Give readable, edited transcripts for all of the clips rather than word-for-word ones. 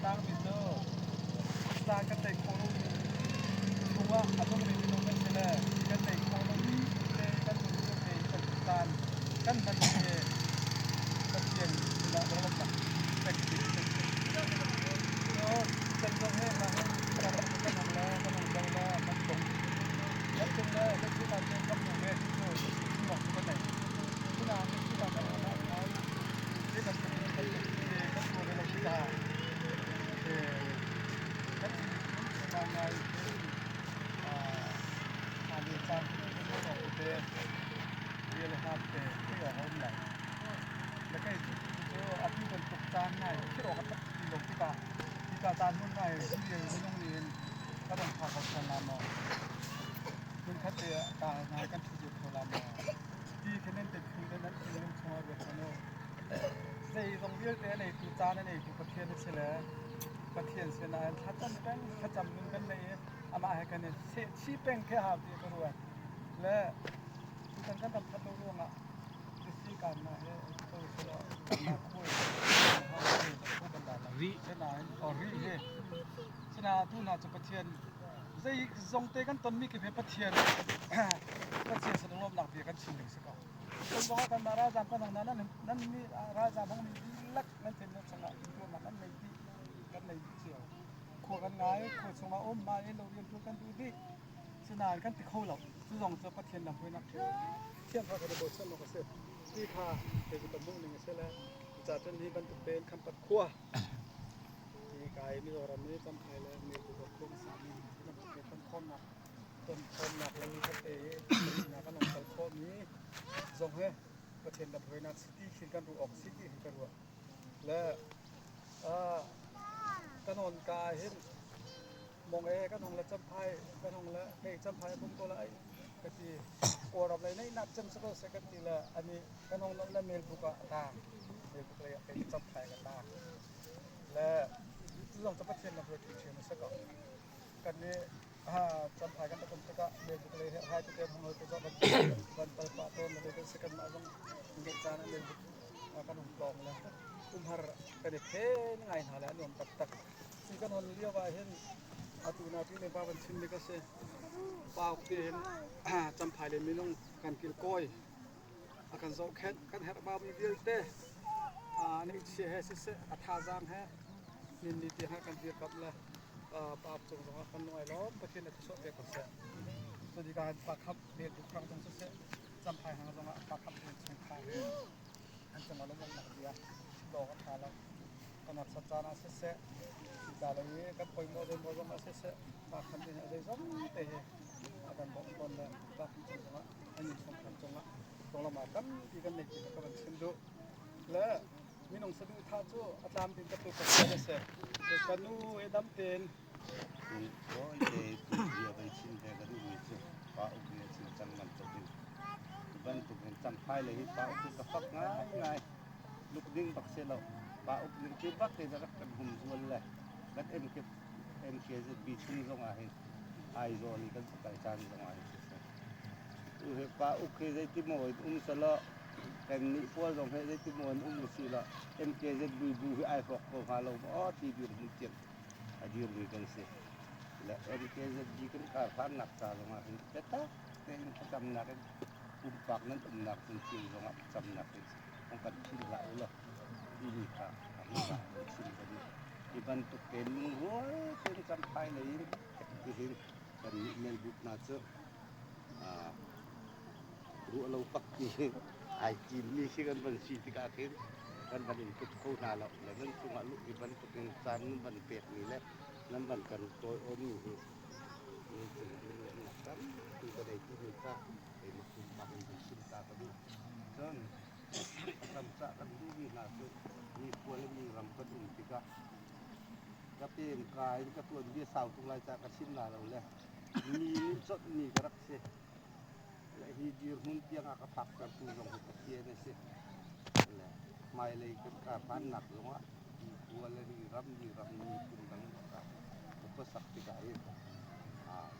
Tlangmi cu caan kan tei khawh lomi chungah a nungmi minung kan si le kan tei khawh lomi te kan nun lio te i kan caan kan hmanmi hi Pathian sinah lunglawmhnak pek ding kan si. Cun kan zong hi mah hi kan kan hong le kan hong zo le kan tung kan tung le kan sinah cun kan hmu ve ti cu chim awk cu kan nei. Cunain kan sinah kan hong ah hi bantuk in kan kan tuah ve lo tikah kan thinlung chung ngai in aa le caan kan awk te bia le hla te theih awk a um lai. Le kei cu cu atu bantuk caan ngai thil awk a that ti lo tikah hika caan hmun ngai rial minung nih hin kan ong pha kho than la maw? Hmunkhat te ah ta hna kan ṭhu cio kho la maw? Ti khi nan te phun le nan thinlung chungah ruat hmanh u. Zeizong vialte a neitu caan a neitu Pathian a si le Pathian sinah hin thlacam peng thlacam nun kan nei i amah he kan i sehchih peng khi a hau ti ka ruat. Le tutan kan ram that lo ruangah risikannak he ko selaw kanmah khuai Rih. Sinain ri hi sinain tu hna cu Pathian zei zong te kan tonmi khi Pathian Pathian sin lawmnak bia kan chim ding si ko. Kan zong ah kanmah ralzaam kan hong nan nan mi ralzaam hong mi dihlak nan thinlung chungah intuarnak nan nei dih kan nei dih cio. Khua kan ngai, khua chungah um ma in lo rian ṭuan kan duh dih. Sinain kan ti kho lo. Cu zong cu Pathian lamhruainak thiam kha kan i bochan awk a si. Ti kha kei cu ka hmuh ning a si le cucaah cun hi bantuk tein Khampat khua hi kai Mizoram i Champhai le Melbuk khua hmasa mi hi bantuk te tonkhawmnak tonkhawmnak le nikhat te i na kan ong kal khawhmi zong hi Pathian lamhruainak si ti khin kan ruah awk si ti hin ka ruah. Le kan on ka hin mong e kan hong le Champhai kan hong le kei Champhai a kum ko la ai ka ti Kawlram lei nei nak cem si ko seh kan ti le ani kan hong le Melbuk ah a tang Melbuk lei ah kei Champhai ka tang le cu zong cu Pathian lamhruai ṭhiamṭhiam a si ko kan nih Champhai kan rak um tikah Melbuk lei herhhai tete hong hol te zong van van pal pah tawn le kan si kanmah zong ngeih caan ah Melbuk kan um tlawng le umhar kan i phen ngai hna le a nuam taktak hi kan hon lio ah hin atu na tu le pa van chim mi ka si pauk ti hin Champhai le minung kan kilkawi a kan zohkhenh kan herhbau mi vialte neihchia he siseh a thazaang he ninni tiang kan dirkamh le pauk cung zongah kan lung ai lawm Pathian le thluachuah pe ko seh cu tikah pa khap vel buk hrang zong siseh Champhai hang zongah pa khap vel chungkhar he an cungah lawmhnak bia chim awk a ṭha lo kan harsat caan ah siseh ca lei i kan poimawh zeimaw zong ah siseh pa khan te nih zeizong te hi a kan bawmh tawn le pa khan cung zongah an innchungkhar cungah konglam ah tampi kan nei ti kha ka van chim duh le minung saduhthah cu a tlamtling ka tu Pathian a si ka nu he dam tein Tawite bia van chim ve ka duhmi cu pa uk nih a chim cang bantukin bantukin Champhai lei hi pa uk hi ka fak ngaingai luk ding bak si lo pa uk nih cu bak in a rak kan humzual le kan MK MKZB chung zong ah hin Aizawl i kan kal caan zong ah hin siseh tu hi pa uk hi zeiti maw in um selaw kan nih pawl zong hi zeiti maw in um usih law MKZB bu hi ai hrawk ko hnga lo maw ti dirhmun tiang a dirmi kan si. Le MKZG kan karhlannak ca zongah hin biatak tein thlacamnak in pumpak nan umnak hmun cio zongah thlacamnak in hong kan philh hlah u law timi kha a hmasa in chim ka duh. Hi bantuk tein lungrual tein Champhai lei in tihin kan nih melbuk hna cu ruah lo bak ti ai cimmi khi kan van si tikah khin kan van in put kho hna lo le nan cungah luh hi bantukin caan nan van pekmi le nan van kan tawiawmmi hi nan cungah lunglawmhnak tampi ka nei timi kha keimah pumpak in van chim ta ka duh. Cun ram cah kan duhmi hna cu mi khua le mi ram kan um tikah ka pem ka in ka tuanbia sau tuk lai ca ka chim la lo le mi nih chonhmi ka rak si. Le hi dirhmun tiang a ka phaktertu zong hi Pathian a si. Le hmailei kan karhlannak zongah hi khua le hi ram, hi ram miphun dang ah ka khuasak tikah hin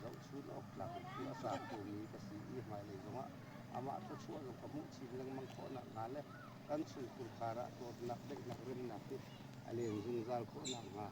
zohchun awk tlak in khua a sa khomi ka si i hmailei zongah amah thluachuah zong ka hmuh chin lengmang khawh nakhnga le kan chungkhar ah dawtnak, daihnak, remnak hi a len zungzal khawh nakhnga.